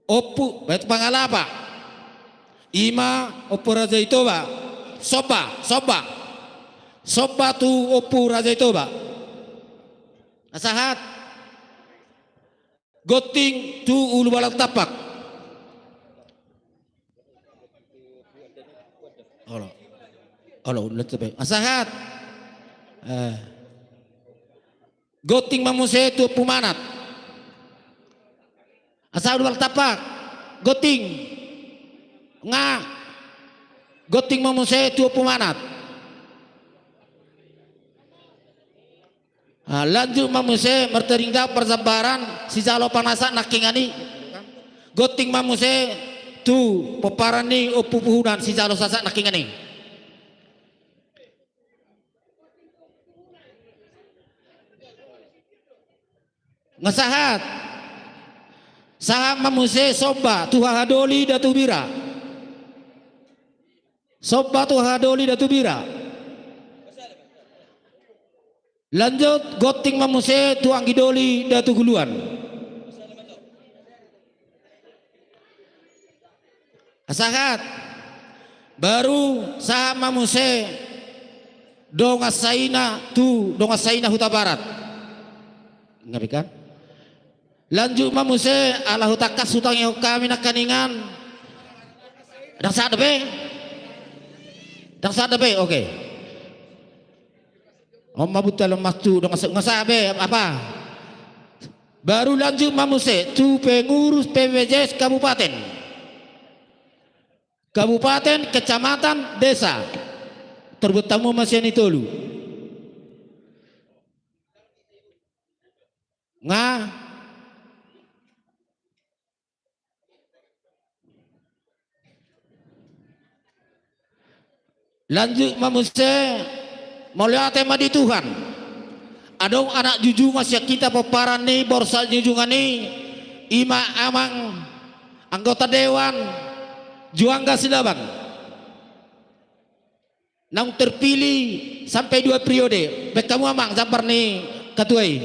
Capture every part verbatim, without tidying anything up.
Ompu Batu Pangalapa. Ima Ompu Raja i Toba. Somba, somba. Somba tu Ompu Raja i Toba. Sahat. Gonting tu Ulu Balang Tampak. Olo. Olo, udah sampai. Sahat. Eh. Gonting ma muse tu Ompu Manat. Asa Ulu Balang Tampak. Gonting. Nga. Gonting ma muse tu Ompu Manat. Ah, lanjut ma muse martading dao parjambaran sijalo panasat nangkingan i. Gonting ma muse tu pomparan ni Ompu Puhunan sijalo sasak nangkingan i. Nga sahat. Sahat ma muse somba tu hahadoli Datu Bira. Somba tu hahadoli Datu Bira. Lanjut gonting ma muse tu anggidoli Datu Guluan. Sahat. Baru sahat ma muse dongan saina tu dongan saina Hutabarat. Ngerti kan? Lanjut ma muse ala hutangkas hutangihon hami nangkiningan. Ndang sahat dope? Ndang sahat dope? Oke. On ma buta lemas tu dongan sa-, dongan sahat be apa? Baru lanjut ma muse tu pengurus P P J S kabupaten. Kabupaten, kecamatan, desa. Tarbuat hamu ma sian i tolu. Nga. Lanjut ma muse, mauliate ma di Tuhan. Adong anak junjungan sian hita pomparan ni Borsak Junjungan i, ima amang anggota dewan Juangga Silaban. Naung terpilih sampai dua periode. Baen hamu amang jambar ni ketua i.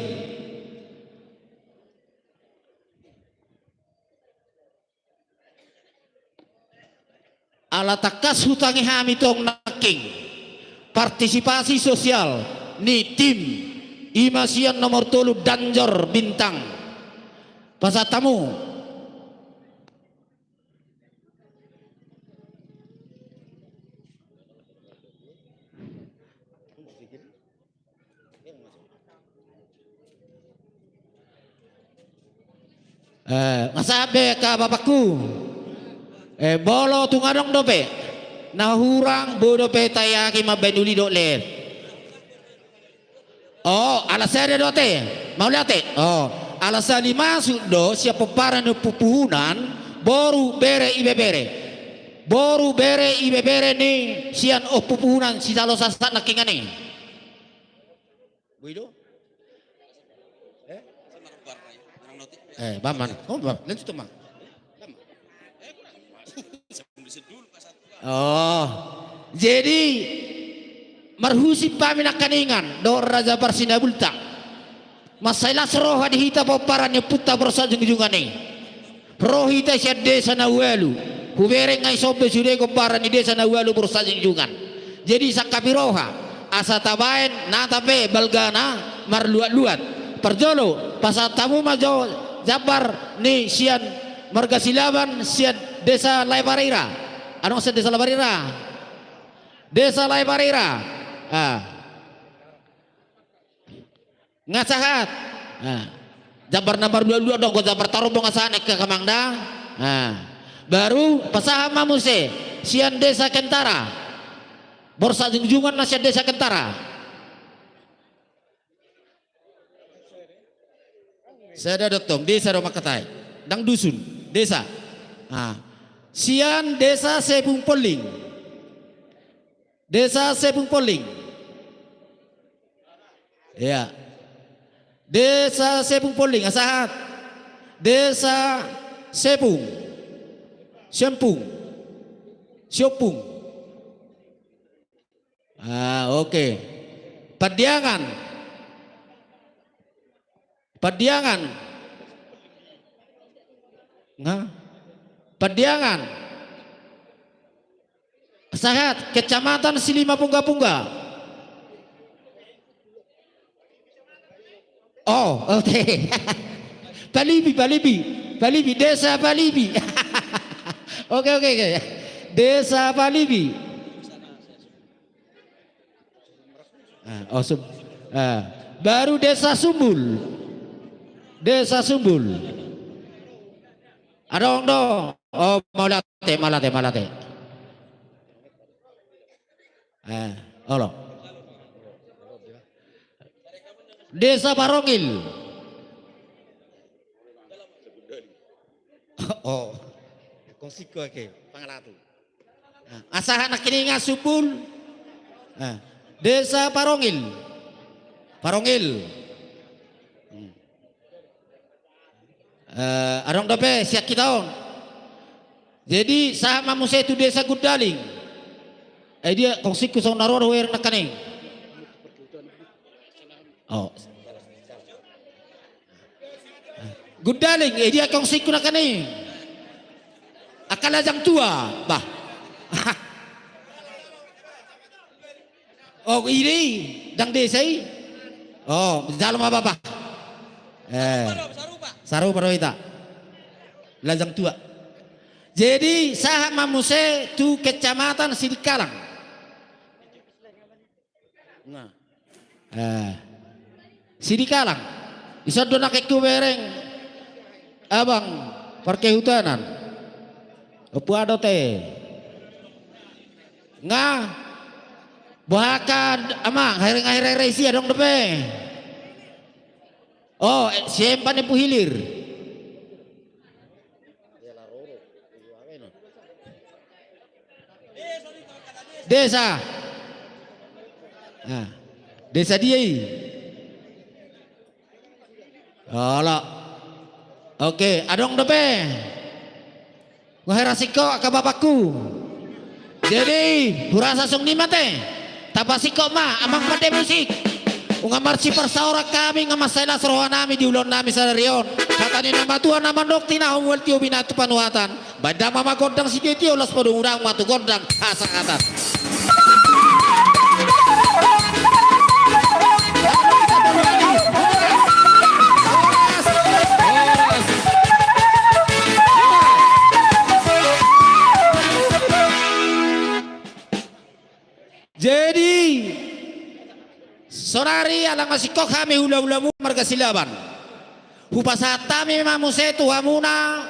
Ala tangkas hutangi hami tong nangkin partisipasi sosial ni tim ima sian nomor tolu Danjor Bintang. Pasahat hamu. Eh, nga sahat be angka bapakku. Eh, molo tung adong dope na hurang, boi dope taiaki mambaen uli dohot leher. Oh, ala sada do ate. Mauliate. Oh, ala sali masuk do sian pomparan ni Ompu Puhunan, boru, bere, ibebere. Boru, bere, ibebere ni sian Ompu Puhunan sijalo sasak nangkiningan i. Boi do? Eh? Eh, baman. Oh, bam, lanjut, Mang. Oh, jadi marhusip hami nangkiningan dohot Raja Parsinabultang. Mansai las roha di hita pomparan ni ompunta Borsak Junjungan i. Ro hita sian desa na ualu. Hubereng ngai somba sude gombaran ni desa na ualu Borsak Junjungan. Jadi sangkap ni roha asa tabaen nata pe balgana marluat-luat. Parjolo pasahat hamu ma jo jambar ni sian marga Silaban sian desa Lae Parira. Adong sian desa Lae Parira. Desa Lae Parira. Ah. Nga sahat. Nah. Jambar na marluat-luat do, anggo jambar tarombong nga sahat nangkin amang da. Nah. Baru pasahat ma muse sian desa Kentara. Borsak Junjungan na sian desa Kentara. Sada do tong, desa do mangkatai. Ndang dusun, desa. Nah. Sian desa Sepung Polling. Desa Sepung Polling. Iya. Desa Sepung Polling, nga sahat. Desa Sepung. Sempung. Siopung. Ah, oke. Pandiangan. Pandiangan. Nga. Pandiangan. Sahat, Kecamatan Silima Pungga-pungga. Oh, oke. Palibi, Palibi, Palibi, Desa Palibi. Oke, oke, oke. Desa Palibi. Ah, oh, Sum-, ah. Baru Desa Sumbul. Desa Sumbul. Adong do. Oh, mauliate, mauliate, mauliate. Eh, olo. Desa Parongil. Oh. Konsiko ake, pangalatu. Nah, asa anak ini nga Sumbul. Nah, Desa Parongil. Parongil. Hmm. Eh, adong dope sian hita on. Jadi, sahat ma muse tu Desa Gundaling. Eh, dia konsiko songon na ro do huereng nangkaning. Oh. Gundaling, eh, dia konsiko nangkaning. Angka lajang tua, bah. Oh, i do i, dang desa i. Oh, jalo ma bapa. Eh. Sarupa do hita. Lajang tua. Jadi, sahat ma muse tu Kecamatan Sidikalang. Nah. Eh. Sidikalang. Ison do nangkin hubereng. Abang, parkehutanan. Ompu Adot e. Nga. Boha angka amang, haireng-haireng isi adong dope. Oh, eh, sian Panempu Hilir. Desa. Nah, desa dia i. Olo. Oke, adong dope. Nga hera singkop angka bapakku. Jadi, hurasa songon i ma ate. Tapasingkop ma, amang pande musik. Nunga marsiparsaoran hami, nunga mansai las rohanami di ulaonnami sadari on. Hata ni na matua na mandok, tinahu mual tio binatu panuhatan. Baen damang ma gondang sitio-tio, las padomu-domu ma tu gondang hasahatan. Jadi, saonari ala nga singkop hami hula-hulamu marga Silaban. Hupasahat hami ma muse tu hamuna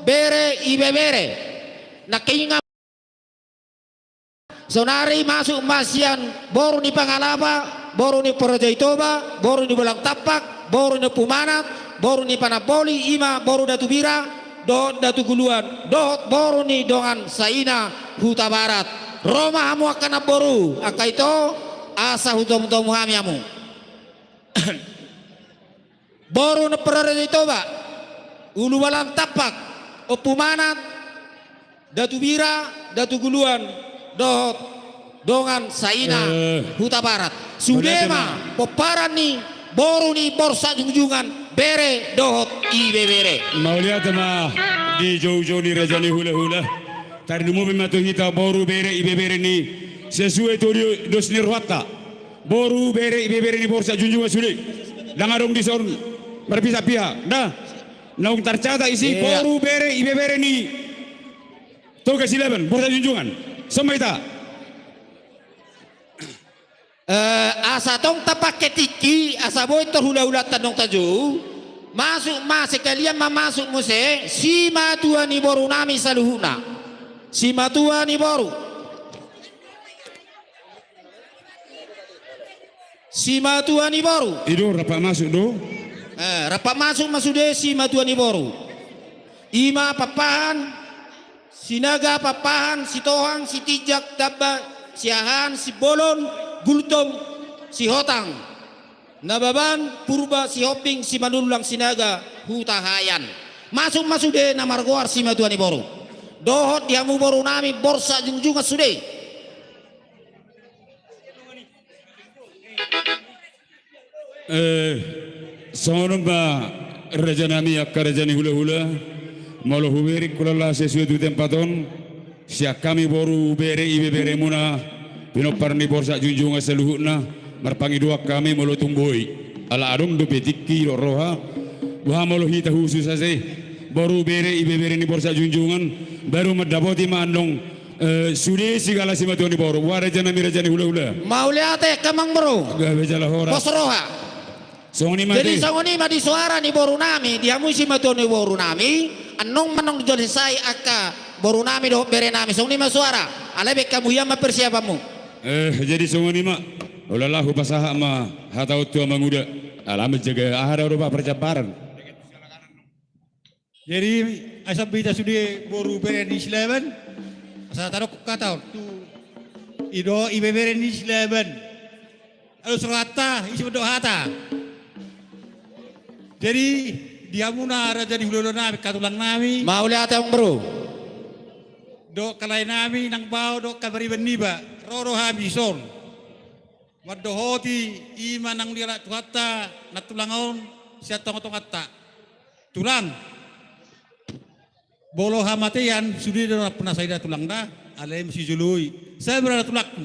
bere ibebere. Nangkin nga saonari masuk ma sian boru ni Pangalapa, boru ni Parajai Toba, boru ni Bolang Tampak, boru ni Ompu Manat, boru ni Panamboli, i ma boru Datu Bira, dohot Datu Guluan, dohot boru ni dongan saina Hutabarat. Ro ma hamu angka namboru, angka ito, asa hutomu-tomu hami hamu. Boru ni Parajai Toba, Ulubalang Tampak, Ompu Manat, Datu Bira, Datu Guluan, dohot dongan saina, eh, Hutabarat. Sude ma pomparan ni boru ni Borsak Jungjungan, bere dohot ibebere. Mauliate ma di joujou ni raja ni hulahula. Tarlumobi ma tu hita boru, bere, ibebere ni sesuai tu dos ni rohanta. Boru, bere, ibebere ni Borsak Junjungan sude. Ndang adong dison marpisah-pisah. Nah, naung tarcatat disi, iya, boru, bere, ibebere ni Toga Silaban, Borsak Junjungan. Songon i ma hita. Eh, asa tong tapangke tingki, asa boi tor hula-hulanta naung tajou. Masuk ma, sekalian ma masuk muse simatua ni borunami saluhutna. Simatua ni boru. Simatua ni boru. I do, rap masuk do. Eh, rap masuk ma sude simatua ni boru. I ma Pakpahan, Sinaga, Pakpahan, Sitohang, Sitinjak, Tamba, Siahaan, Simbolon, Gultom, Sihotang, Nababan, Purba, Sihombing, Simanullang, Sinaga, Hutahaean. Masuk ma sude na margoar simatua ni boru. Dohot di hamu borunami Borsak Junjungan sude. Eh, songon on ma Rajanami angka raja ni hulahula, molo hubereng hulala sesuai tu tempat on, sian hami boru bere ibeberemuna, pinompar ni Borsak Junjungan saluhutna, marpangidoan hami molo tung boi. Ala adong dope tingki dohot roha, boha molo hita husus asa i, boru bere ibebere ni Borsak Junjungan, baru mandapoti ma annon, eh, sude sigala simatua ni boru. Boha rajanami raja ni hulahula. Mauliate angka amang boru. Gabe jala horas. Pos roha. Songon i ma. Jadi ate, songon i ma di soara ni borunami, di hamu simatua ni borunami, annon ma annon jolo selesai angka borunami dohot berenami, songon i ma soara, alai baen hamu hian ma persiapanmu. Eh, jadi songon i ma, hulala hupasahat ma hata on tu amanguda, ala manjaga aha do, do parjambaran. Jadi, asa hita sude boru bere ni Silaban, asa tadok hata on tu, i do ibebere ni Silaban. Alus rohanta, isi mandok hata. Jadi, di hamuna raja ni hulahulanami, angka tulangnami. Mauliate amang boru. Dohot angka laenami, nang bao, dohot angka pariban niba. Ro do hami dison. Mandohoti, i ma nang dialap Tuhanta, nantulang on, sian tongatonganta. Tulang. Molo hamatean, sude do nampunasa i da tulang da, alai muse dijoloi. Sabar da tulangku.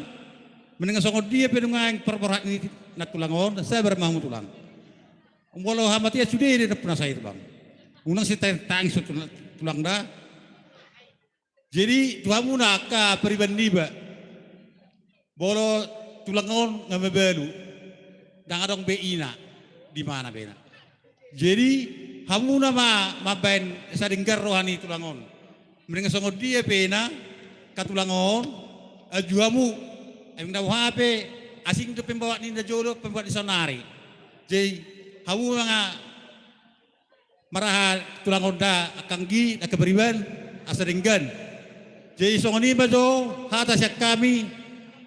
Manang songon dia pe nuaeng parborhat ni nantulang on, sabar ma hamu tulang. Molo hamatean sude do nampunasa i tulang. Unang sitangis-tangis tulang da. Jadi, tu hamuna angka pariban niba. Molo tulang on nga mabalu, ndang adong be ina, di mana be na. Jadi, hamuna ma mambaen sadenggan roha ni tulang on. Manang songon dia pe na, angka tulang on, aju hamu, ai na boha pe, asing do pembawa ni najolo, pembawa ni saonari. Jadi, hamu ma nga maraha tulang on da, angka anggi, angka pariban, asa denggan. Jadi songon i ma jo hata sian hami,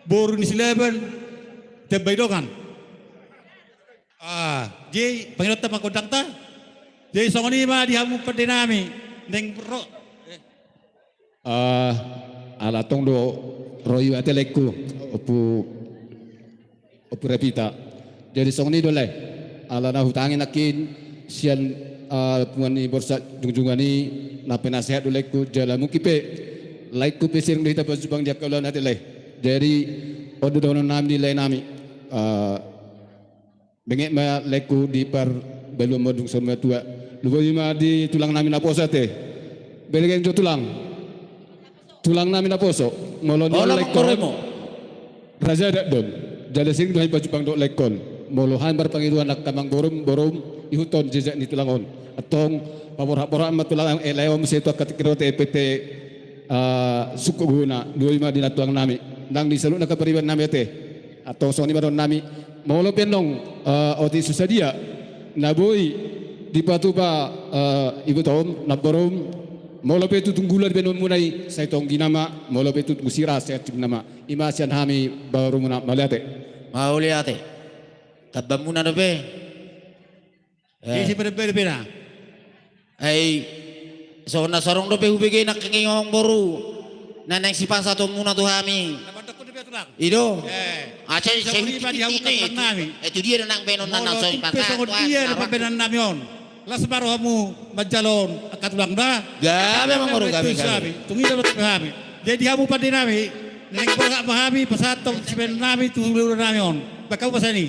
boru ni Silaban, Tambai Dongan. Ah, jadi pangidoanta ma gondangta. Jadi songon i ma di hamu pandenami, naeng ro. Ah, ala tong do ro iba ate laengku, Ompu, Ompu Rapita. Jadi songon i do lae. Ala na hutangi nangkin sian, ah, punguan ni Borsak Junjungan i, na penasehat do laengku, jala mungkin pe laengku pe sering do hita pajumpang di angka ulaon ate lae. Jadi on do dohononnami di laenami. Ah, Benget ma laengku di parbaluan mandung saur matua. Lumobi ma di tulangnami naposo ate. Beleng jo tulang. Tulangnami naposo. Molo nion laengkon, raja adat do on. Jala sering do hami pajumpang dohot laengkon. Molo hami marpangidoan angka amang borum, borum, ihuthon jejak ni tulang on. Antong paborhat-borhat ma tulang, eh, lae on muse tu angka tingki on ate, P T, eh, sungkun guna. Lumobi ma di nantulangnami. Nang di saluhutna angka paribannami ate. Antong songon i ma dohononnami, molo pe annon, eh, otik so sadia na boi dipatupa, eh, ibotom, namborom, molo pe tutu unggulan baenonmuna i, sai tonggina ma, molo pe tutu sira, sai tonggina ma. I ma sian hami borumuna, mauliate. Mauliate. Tambamuna dope. Eh. Isi pada beda-beda. Ai, songon na so adong dope hubege nangkin i amang boru. Na naeng sipasahatonmuna tu hami. Na mandok dope tulang. I do. Eh. Asa sai hubege ma di hamu angka tulangnami. Eh, tu dia do nang baenon na naeng sipasahat. Molo tung pe songon dia do pambaenannami on, las ma rohamu manjalo on angka tulang da. Gabe amang boru, gabe, gabe. Tung i do hami. Jadi hamu pandenami, naeng borhat ma hami pasahathon sibaenonnami tu hulahulanami on. Baen hamu ma sian i.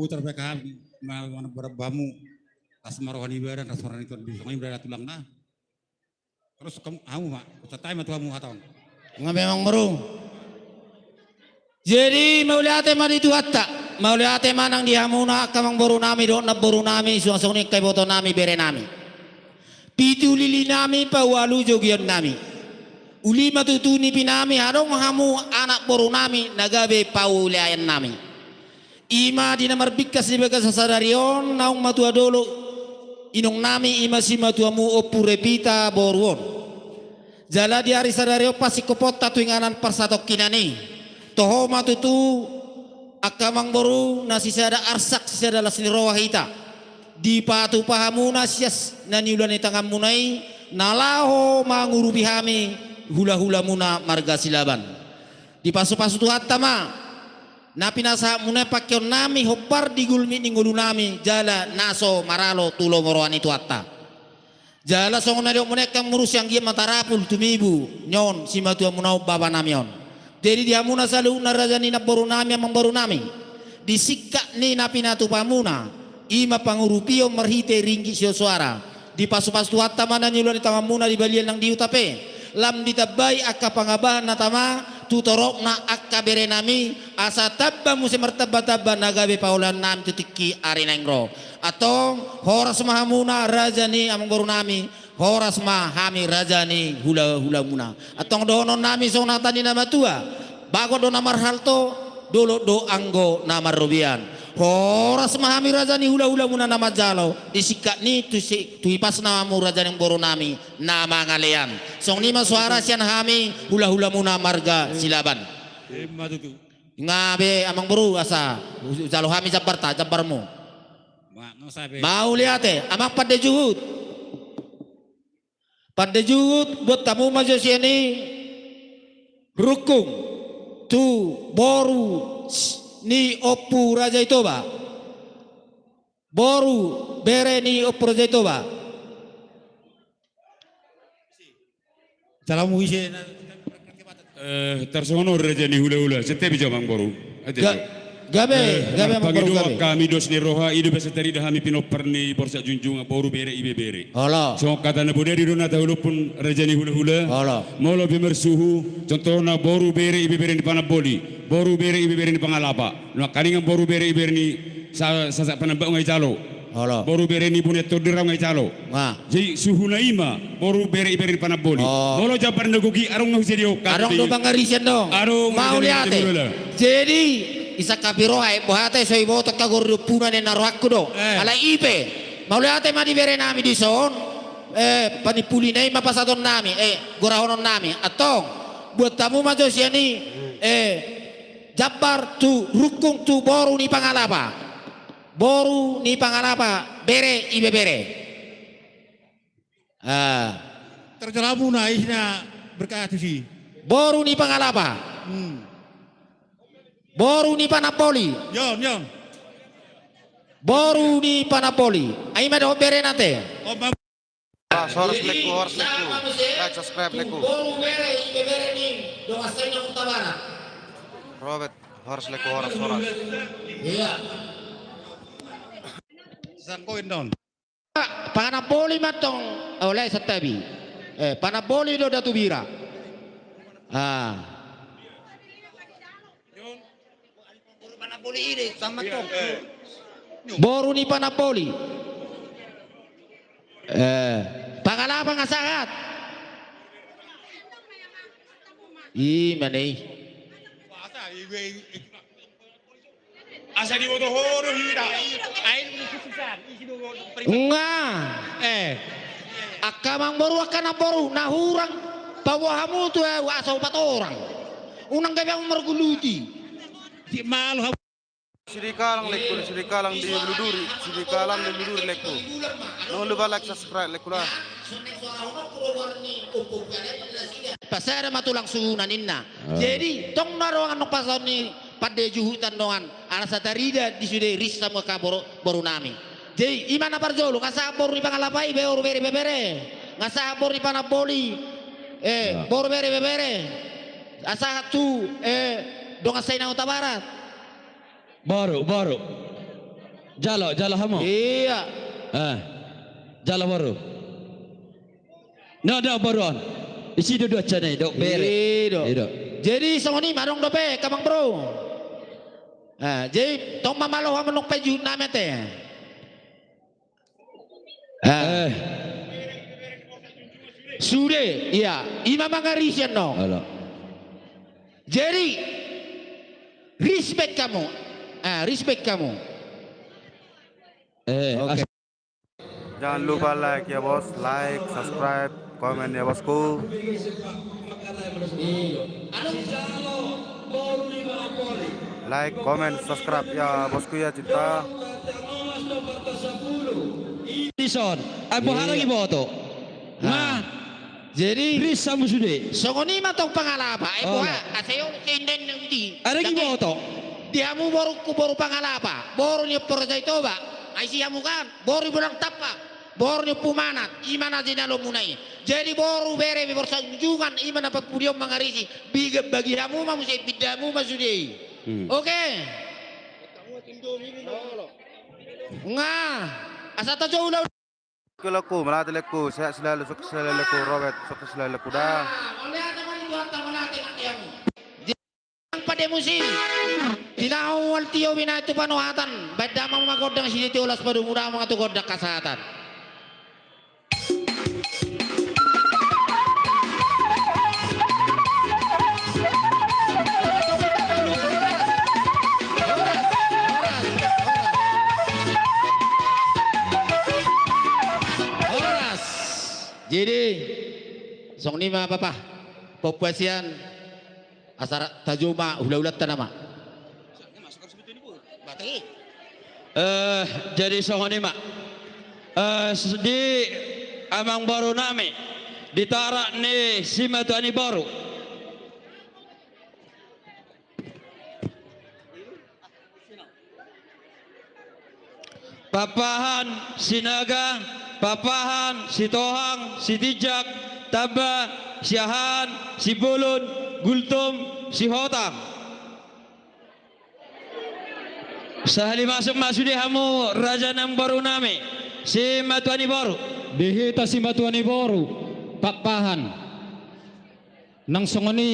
Putar pe hami, ma-, mana barang bamu. Ras ma roha ni badan, ras ma roha ni Tuhan, bisa ngai berada tulangna. Terus kamu, hamu ma, ucatai ma tu hamu hatahon. Nga memang boru. Jadi, mauliate ma di Tuhanta, mauliate ma nang di hamuna, angka amangboru nami, dohot namboru nami, suang songon i angka iboto nami, bere nami. Pitu lili nami, paualu jogion nami. Uli ma tutu nipi nami, adong hamu anak boru nami, na gabe pauliaen nami. I ma di na marbingkas di bagasan sadari on, naung matua dolok inong nami, i ma simatuamu Ompu Revita boru on. Jala di ari sadari on pasingkoponta tu inganan parsatongkinan i. Toho ma tutu angka amangboru na sisada arsak sisada las ni roha hita. Dipatupa hamuna sian na niula ni tanganmuna i, na laho mangurupi hami hulahulamuna marga Silaban. Dipasupasu Tuhanta ma na pinasahatmuna i pangkeon nami hombar di gulmit ni ngolu nami jala na so maralo tu lomo roha ni Tuhanta. Jala songon na nidokmuna i angka amangboru, sianggian ma tarapul tumibu ni on simatuamuna on bapa nami on. Jadi di hamuna saluhutna raja ni namboru nami, amangboru nami, di singkat ni na pinatupamuna, i ma pangurupion marhite ringgit sio soara. Dipasupasu Tuhanta ma na niula ni tanganmuna di balian nang di huta pe. Lam ditambai angka pangabahan na tama tu toropna angka bere nami, asa tamba muse martambatamba na gabe pauliaen nami tu tingki ari naeng ro. Antong, horas ma hamuna raja ni amangboru nami, horas ma hami raja ni hulahulamuna. Antong dohonon nami songon hata ni na matua, bagot do na marhalto, dolok do anggo na marrobean. Horas ma hami raja ni hulahulamuna na manjalo, di singkat ni tu si-, tu hipasna hamu raja ni amangboru nami na mangalean. Songon i ma soara sian hami hulahulamuna marga Silaban. Ima tutu. Nga be amangboru asa jalo hami jambarta, jambarmu. Ma, nga sabe. Mauliate, amang pande juhut. Pande juhut, buat hamu ma jo sian i rungkung tu boru s-, ni Ompu Raja i Toba. Boru bere ni Ompu Raja i Toba. Jalamu ise na. Eh, tarsongon on raja ni hulahula, santabi jo amangboru. Aja jo. Gabe, gabe amangboru, gabe. Pangidoan hami dos ni roha, i do basa tarida hami pinompar ni Borsak Junjungan, boru bere ibebere. Olo. Songon hata na bodari do na tahulophon raja ni hulahula. Olo. Molo pe marsuhu, contohna boru bere ibebere ni Panamboli, boru bere ibebere ni Pangalapa. Nangkaningan boru bere ibebere ni sa-, Sasak Panambak nga ijalo. Olo. Boru bere ni Bune Tondi rau nga ijalo. Nga. Jadi suhuna i ma boru bere ibebere ni Panamboli. Oh. Molo jambar na gogo i adong na hujadi on. Adong do pangarisian do. Adong. Mauliate. Jadi, isa kapiroha, eh, boha hata i so iboto angka gor ni ompuna ninna rohangku do. Eh. Alai i pe. Mauliate ma di bere nami dison. Eh, panimpulina i ma pasahaton nami. Eh, gorahonon nami. Antong. Buat hamu ma jo sian i. Eh, jambar tu rungkung tu boru ni Pangalapa. Boru ni Pangalapa, bere ibebere. Ah. Tarjalamuna, isi na berkah tu si. Boru ni Pangalapa. Hmm. Boru ni Panamboli. Yon, yon. Boru ni Panamboli. Ai ma dohot berena te. Oh, ma- Horas, horas, lengku, horas, lengku. Like, subscribe, lengku. Robert, horas, lengku, horas, horas. Iya. Sangkoin don. Panamboli ma tong, oleh santabi. Eh, Panamboli do Datu Bira. Ah. Boru Panamboli i de, sama tong. Boru ni Panamboli. Eh, Pangalapa nga sahat. I ma i. Asa diboto ho do hita. Ai, isi do. Nga. Eh. Angka amangboru, angka namboru, na hurang paboa hamu tu ahu asa upat orang. Unang gabe hamu marguluti. Si malo ha- Sidikalang lengku, sidikalang di Bulu Duri, sidikalang di Bulu Duri lengku. Jangan lupa like, subscribe lengku lah. Pasada ma tulang suhuna ninna. Ah. Jadi, tong na roangan nong pasaon ni pande juhutan dongan. Ala satarida di sude ris sama ka boru, boru nami. Jadi, i ma na parjolo, nga sahat boru ni Pangalapa i, boru bere ibebere. Nga sahat boru ni Panamboli. Eh, ya. Boru bere ibebere. Nga sahat tu, eh, dongan saina Huta Barat. Boru, boru. Jalo, jalo hamu. Iya. Eh. Jalo boru. No, no, boru on. Isi do dua cana i do, bere. Iya do. Iya do. Jadi songon i ma adong dope, amang boru. Ah, jadi tong ma malo hamu nang pajuhut nami ate. Ah. Eh. Sude, iya, ima mangarisi annon. Olo. Jadi respect hamu. Ah, respect hamu. Eh, oke. As- Jangan lupa like ya bos, like, subscribe, komen ya bosku. Like, komen, subscribe ya bosku ya cinta. Dison, ai boha lagi boto. Nah. Jadi ris hamu sude. Songon i ma tong pangalapa, eh, boha, asa i olo senden nang di. Ada lagi boto. Di hamu borungku boru pangalapa, boru ni Ompu Raja i Toba. Ai si hamu kan, boru ni Bonang Tampang, boru ni Ompu Manat, ima na jinalomuna i. Jadi boru bere pe borsak junjungan, ima na pampudi on mangarisi, biga bagi hamu ma muse, pinda hamu ma sude i. Hmm. Oke. Nga, asa tajou ula. Oke, lelengku, mauliate lelengku, sehat selalu, sukses selalu lelengku, Robert, sukses selalu lelengku, dah. Ah, mauliate ma di Tuhanta, mauliate ma di hamu. Jadi, nang pande musim, tinahu wal tio binahen tu panuhatan, baen damang ma gondang sitio, las padomu damang tu gondang hasahatan. Horas. Jadi, songon i ma, Papa. Pambuasian, asa tajou ma hulahulanta nama. Eh, jadi songon i ma. Eh, s-, di amang boru nami, di tarak ni simatua ni boru. Pakpahan, Sinaga, Pakpahan, Sitohang, Sitinjak, Tamba, Siahaan, Simbolon, Gultom, Sihotang. Sahali masuk ma sude hamu raja nang boru nami, simatua ni boru. Di hita simatua ni boru, Pakpahan. Nang songon i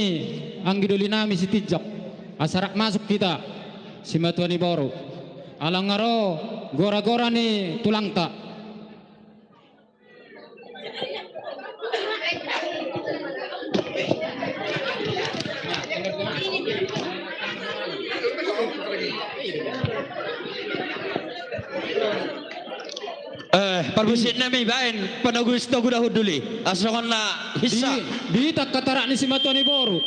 anggi doli nami Sitinjak, asa rap masuk hita simatua ni boru. Ala nga ro gora-gora ni tulangta. Eh, parmusik nami baen, panogu si togu dahut duli. Asa songon na hissa. Di, di hita angka tarak ni simatua ni boru.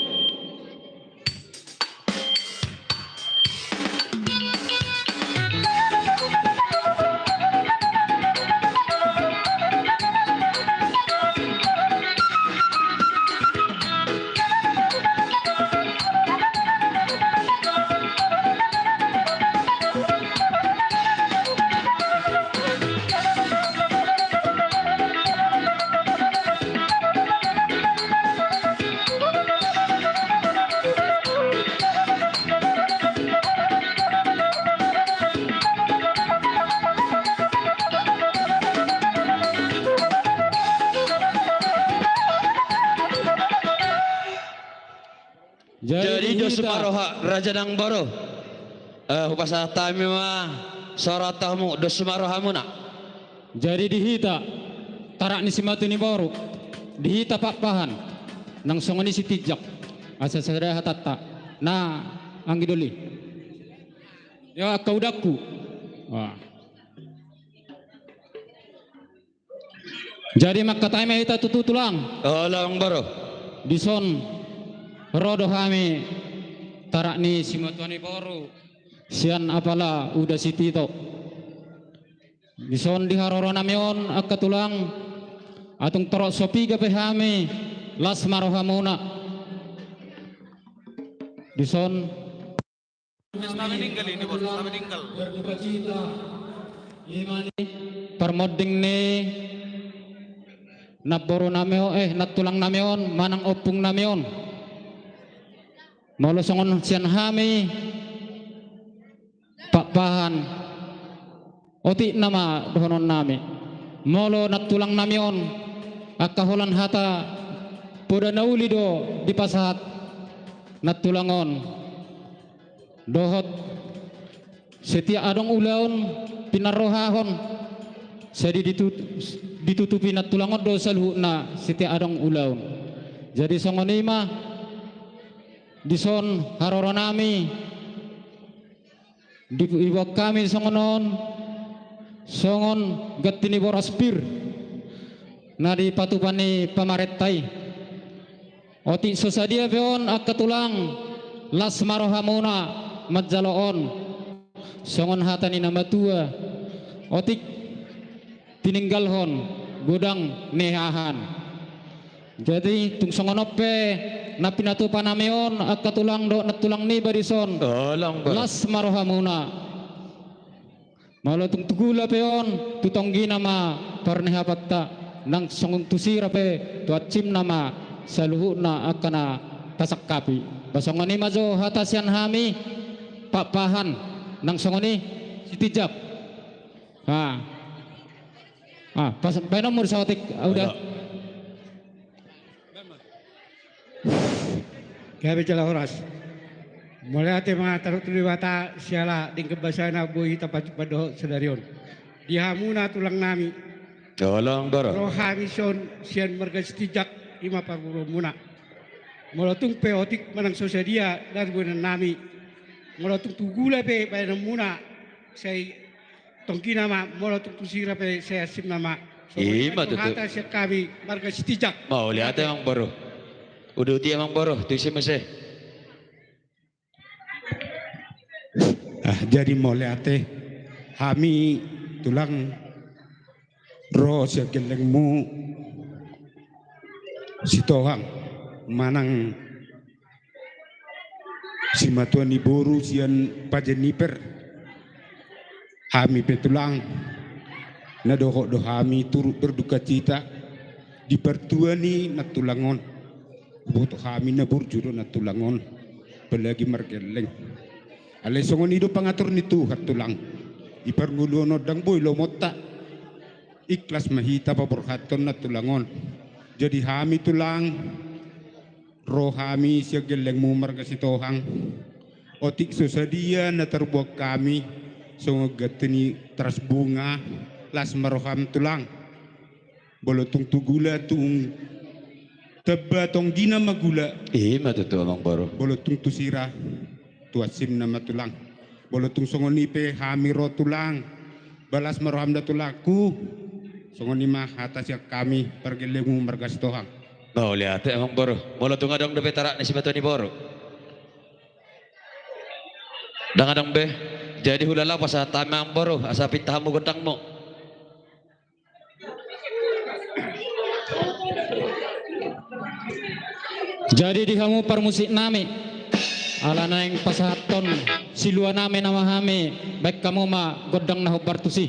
Jadi, jadi di dos hita ma roha raja nang boru. Eh, hupasahat hami ma sauranta hamu, dos ma rohamuna. Jadi di hita tarak ni simatua ni boru, di hita Pakpahan, nang songon i Sitinjak, asa sada hatanta, na anggi doli. Ya, angka udangku. Wah. Jadi mangkatai ma hita tutu tulang. Olo amang boru. Dison ro do hami tarak ni simatua ni boru sian apala Uda Sitito. Dison di haroro nami on angka tulang, atung torop so piga pe hami, las ma rohamuna. Dison. Parmonding ni namboru nami on, eh, nantulang nami on manang ompung nami on. Molo songon sian hami Pakpahan, Otik nama dohonon nami. Molo nantulang nami on, angka holan hata poda na uli do dipasahat nantulang on. Dohot setiap adong ulaon pinarrohahon, sai ditut-, ditutupi nantulang on do saluhutna setiap adong ulaon. Jadi songon i ma dison haroro nami, di-, diboan hami songon on, songon ganti ni boras pir na dipatupa ni pamarenta i. Otik so sadia pe on angka tulang, las ma rohamuna manjalo on. Songon hata ni na matua, otik tininggalhon godang ni hahan. Jadi tung songon on pe na pinatupa nami on angka tulang dohot nantulang niba dison. Las ma rohamuna. Molo tung tu gula pe on, tu tonggina ma parnihapanta, nang songon tu sira pe, tu hansimna ma saluhutna angka na tasangkapi. Ba songon i ma jo hata sian hami, Pakpahan, nang songon i, Sitinjak. Ah. Ah, pas, baenonmu saotik, ah, udah. Gabe jala horas. Mauliate ma taruhon tu Debata siala denggan basana boi hita pajumpang dohot sadari on. Di hamuna tulang nami. Olo, amang boru. Ro hami son sian marga Sitinjak, i ma parboruonmuna. Molo tung pe otik manang so sadia na boanon nami. Molo tung tu gula pe baenonmuna, sai tonggina ma, molo tung tu sira pe sai hansimna ma. I ma tutu. Hata sian hami marga Sitinjak. Mauliate, amang boru. Uduti, amang boru, tu ise muse? Ah, jadi mauliate. Hami tulang ro sian gellengmu Sitohang manang simatua ni boru sian Pajaniper. Hami pe tulang, na dohot do hami turut berdukacita di partua ni nantulang on. Huboto hami na burju do nantulang on, apalagi margelleng. Alai songon i do pangatur ni Tuhan tulang. Di parngoluon on ndang boi lomonta. Ikhlas ma hita paborhathon nantulang on. Jadi hami tulang, ro hami sian gellengmu marga Sitohang. Otik so sadia na tarbuat hami, songon ganti ni teras bunga, las ma roham tulang. Molo tung tu gula tung tamba tonggina ma gula. I ma tutu, amang boru. Molo tung tu sira, tu hansimna ma tulang. Molo tung songon i pe hami ro tulang, ba las ma roham da tulangku. Songon i ma hata sian hami pargellengmu marga Sitohang. Mauliate, amang boru. Molo tung adong dope tarak ni simatua ni boru? Ndang adong be. Jadi hulala pasahat hami, amang boru, asa pinta hamu gondangmu. Jadi di hamu parmusik nami, ala naeng pasahathon silua nami nama hami, baen hamu ma gondang na hombar tusi.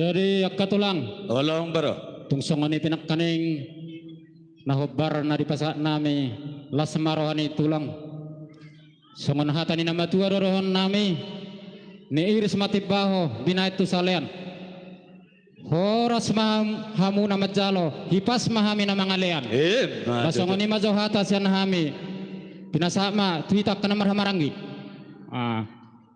Jadi angka tulang, olo amang boru. Tung songon i pe nangkaning na hombar na dipasahat nami, las ma roha ni tulang. Songon hata ni na matua do dohonon nami: Ni iris ma timbaho, binahen tu salean. Horas ma ham-, hamu na manjalo, hipas ma hami na mangalean. Ima tutu. Songon i ma jo hata sian hami. Pinasahat ma tu hita angka na marhahamaranggi. Ah.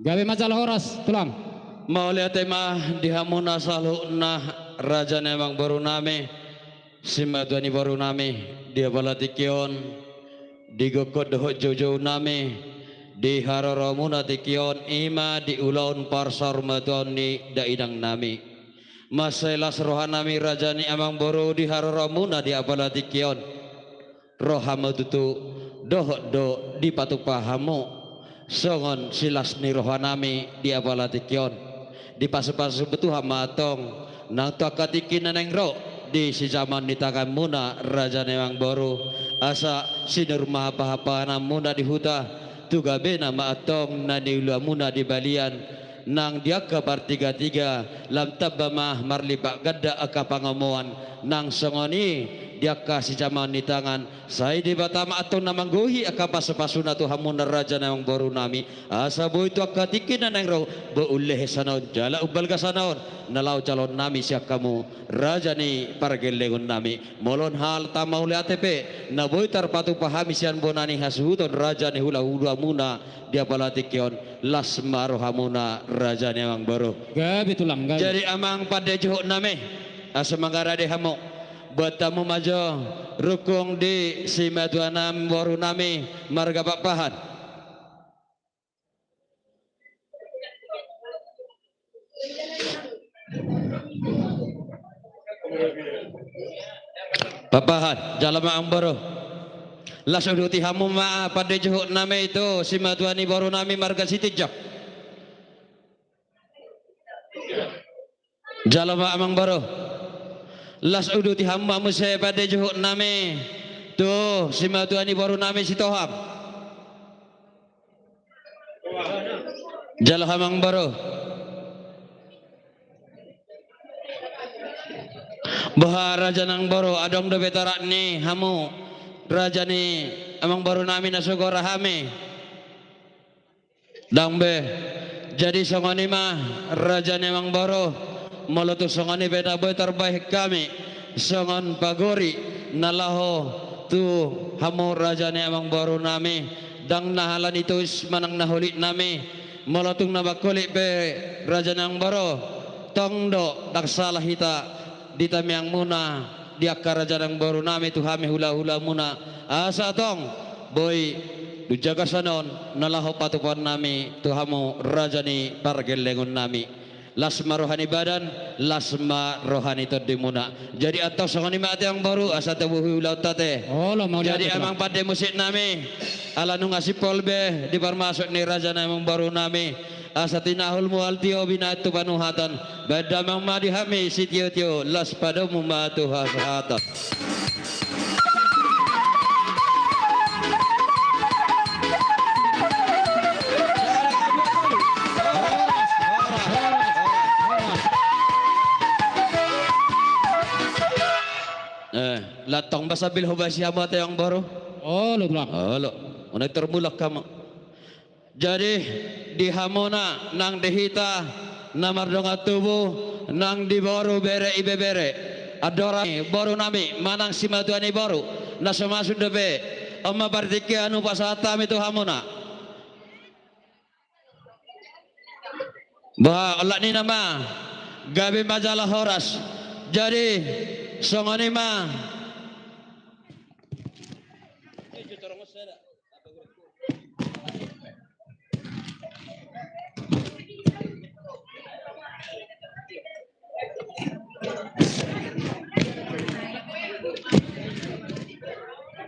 Gabe ma jala horas, tulang. Mauliate ma di hamuna saluhutna, raja ni amang boru nami, simatua ni boru nami, di apala tingki on, di gokhon dohot joujou nami, di haroromuna tingki on, ima di ulaon parsaurmatuaon ni dainang nami. Mansai las roha nami, raja ni amang boru, di haroromuna di apala tingki on. Ro hamu tutu, dohot do dipatupa hamu songon silas ni roha nami di apala tingki on. Dipasupasu Tuhan ma antong nang tu angka tingki na naeng ro di sijamaon ni tanganmuna, raja ni amang boru, asa sinur ma hapahapaanmuna di huta, tu gabena ma antong na niuluanmuna di balian, nang di angka partigatiga, lam tamba ma marlipat ganda angka pangomoan, nang songon i di angka sijamaon ni tangan, sai Debata ma antong na manggohi angka pasupasuna tu hamuna, raja ni amang boru nami, asa boi tu angka tingki na naeng ro, boi umlehon sian on jala umbalga sian on na laho jaloon nami sian hamu, raja ni pargellengon nami. Molo on hal ta mauliate pe na boi tarpatupa hami sian bona ni hasuhuton, raja ni hulahula muna di apala tingki on, las ma rohamuna, raja ni amang boru. Gabe tulang, gabe. Jadi amang pande juhut nami, asa mangarade hamu, buat hamu ma jo rungkung di simatua ni amang boru nami marga Pakpahan. Pakpahan, jalo ma amang boru. Las uduti hamu ma pande juhut nami tu simatua ni boru nami marga Sitinjak. Jalo ma amang boru. Las uduti hamu ma muse pande juhut nami tu simatua ni boru nami Sitohang. Jalo amang boru. Boha raja ni amang boru, adong dope tarak ni hamu, raja ni amang boru nami, na so gora hami? Ndang be. Jadi songon i ma, raja ni amang boru, molo tung songon i pe na boi tarbahen hami songon pagori na laho tu hamu, raja ni amang boru nami, ndang na ala ni tois manang na holit nami. Molo tung na mangholit pe, raja ni amang boru, tong do ndang sala hita di tamiangmuna, di angka raja ni amang boru nami, tu hami hulahula muna, asa tong boi dung jagar sian on na laho patupaon nami tu hamu, raja ni pargellengon nami. Las ma roha ni badan, las ma roha ni tondimuna. Jadi antong songon i ma ate amang boru, asa tabuhi ulaonta ate. Olo, mauliate. Jadi amang pande musik nami, ala nunga simpol be di parmasuk ni raja ni amang boru nami, asa tinahul mual tio binahen tu panuhatan, baen damang ma di hami sitiotio, las padomu ma tu hasahatan. Eh, lantong ba sambil hobasi hamu ate amang boru. Olo tulang. Olo. Unang termulak hamu. Jadi di hamuna nang di hita na mardongan tubu, nang di boru, bere, ibebere, andorang boru nami manang simatua ni boru na so masuk dope, on ma partingkian hupasahat hami tu hamuna. Bah, olat ni nama, gabe ma jala horas. Jadi songon i ma.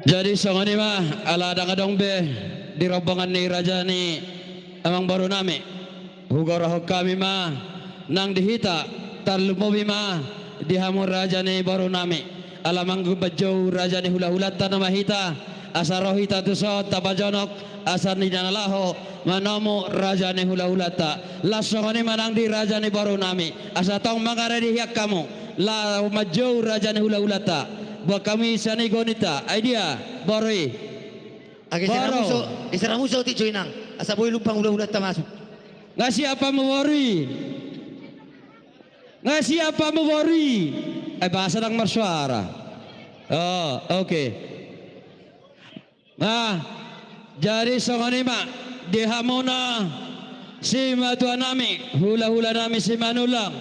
Jadi songon i ma, ala ndang adong be di rombongan ni raja ni amang boru nami, hugorahon hami ma nang di hita, tarlumobi ma di hamu raja ni boru nami, ala mangumban jou raja ni hulahulanta nama hita. asa ro hita tuson tapajonok, asa di na laho manomu raja ni hulahulanta. Laos songon i ma nang di raja ni borunami, asa tong mangarade hian hamu, laho manjou raja ni hulahulanta. Boan hamu sian i goninta, ai dia, boru i. Age, boru. Ise ramuso, ise ramuso otik jo inang, asa boi lumbang hulahulanta masuk. Nga siap hamu boru i. Nga siap hamu boru i. Ai boasa ndang marsuara. Oh, oke. Nah, jadi songon i ma di hamuna simatuanami, hulahulanami Simanullang.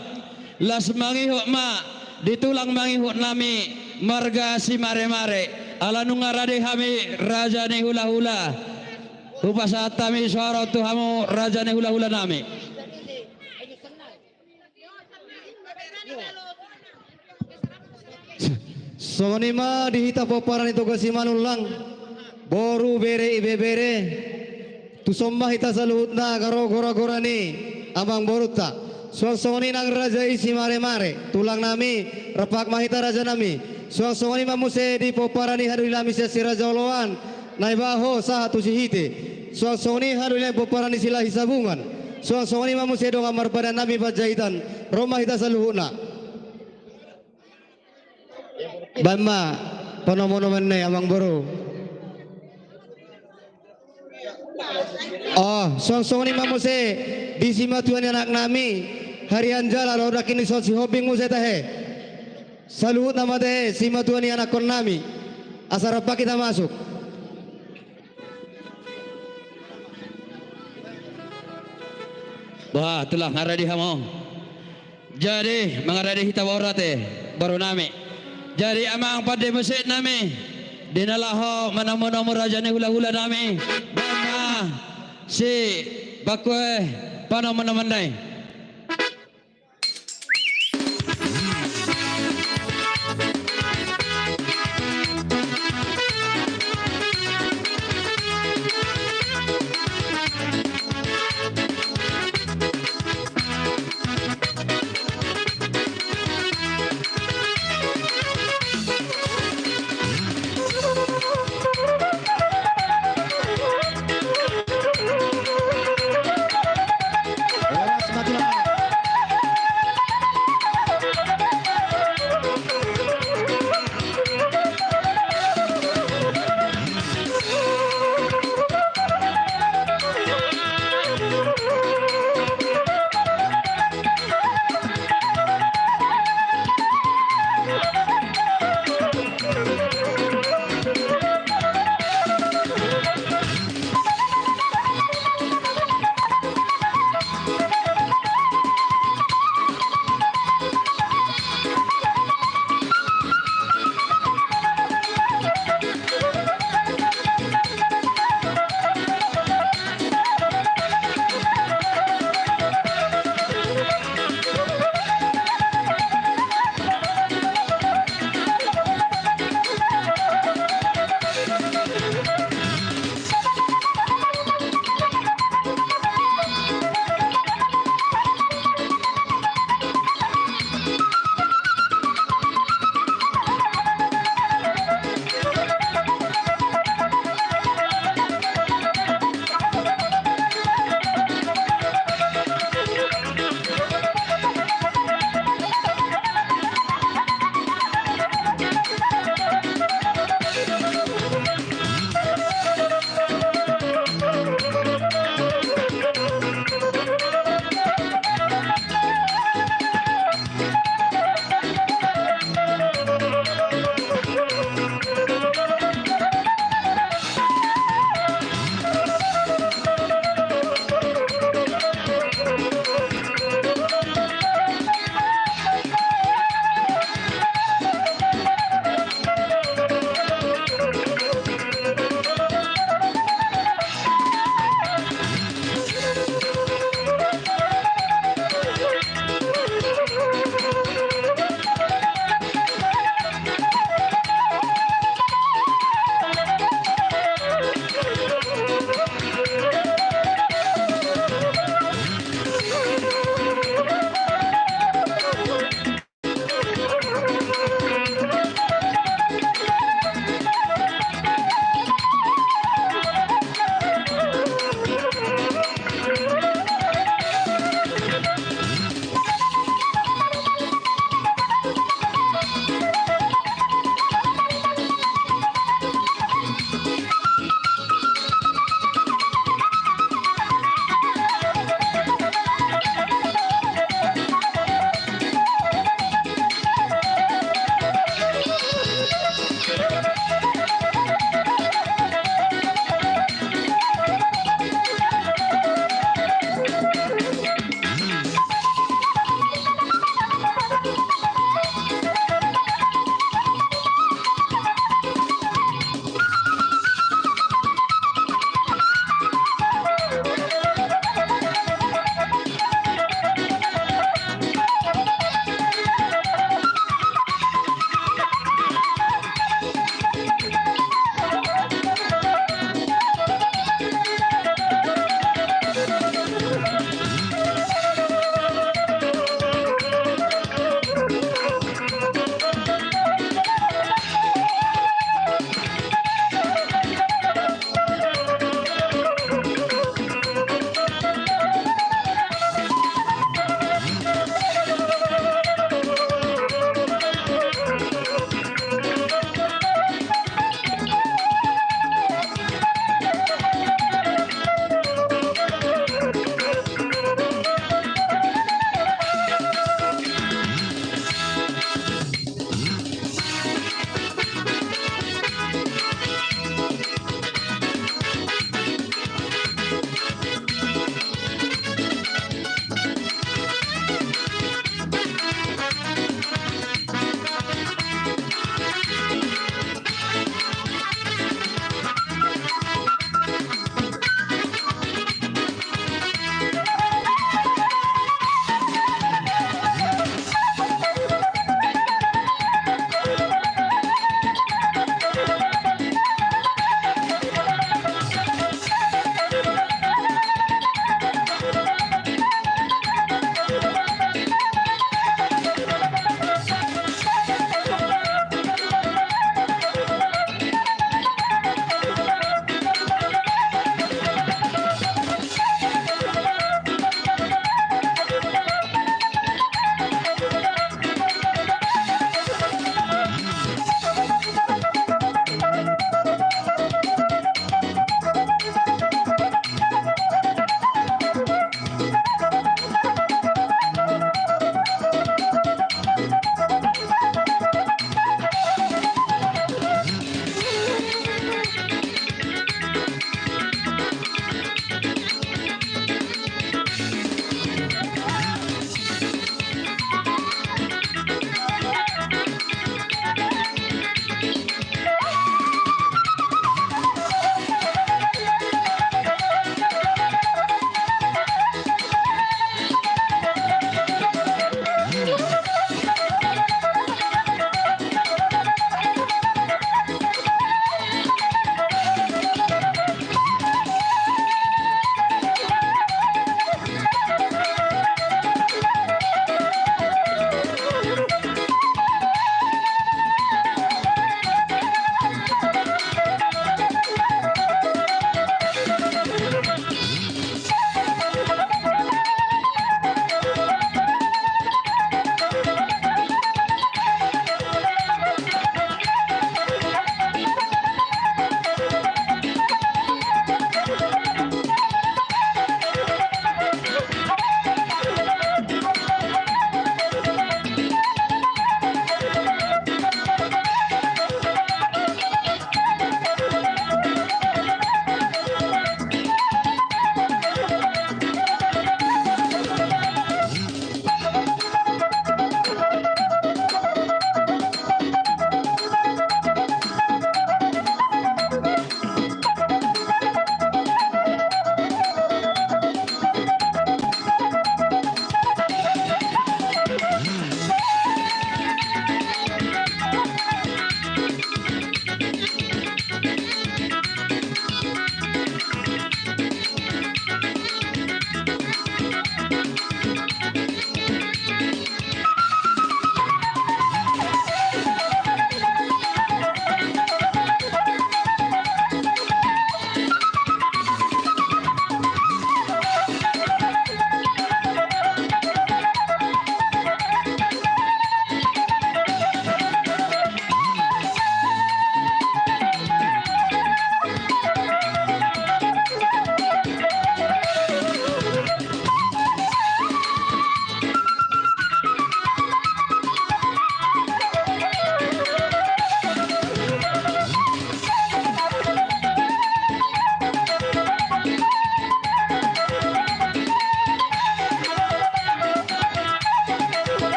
Laos mangihut ma di tulang mangihutnami marga Simaremare, ala nunga rade hami raja ni hulahula. Hupasahat hami suara tu hamu raja ni hulahulanami. Songon i ma di hita pomparan ni Toga Simanullang, boru, bere, ibebere, tuson ma hita saluhutna, asa ro goragora ni amangborunta. Suang songon i nang raja i Simaremare, tulangnami, rap ma hita rajanami. Suang songon i ma muse di pomparan ni hadurinami sian si Raja Oloan, Naibaho sahat tu Sihite. Suang songon i hadurinami pomparan ni Silahi Sabungan. Suang songon i ma muse dongan marpadanannami Panjaitan. Ro ma hita saluhutna. Baen ma panomunomuan i, amangboru. Oh, suang songon i ma muse di simatua ni anaknami, Hari Anjala, dohot nangkin dison Sihombing muse tahe. Saluhutna ma tahe simatua ni anakkonnami. Asa rap hita masuk. Bah, tulang, mangarade hamu. Jadi mangarade hita boru ate, borunami. Jadi amang pande musiknami, di na laho manomunomu raja ni hulahulanami, baen ma si bakue panomunomuan i. Horas ma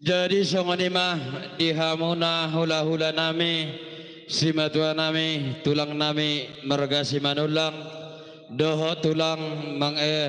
Jadi songon i ma di hamuna hula-hula nami, simatua nami, tulang nami marga Simanullang, dohot tulang mang-, eh,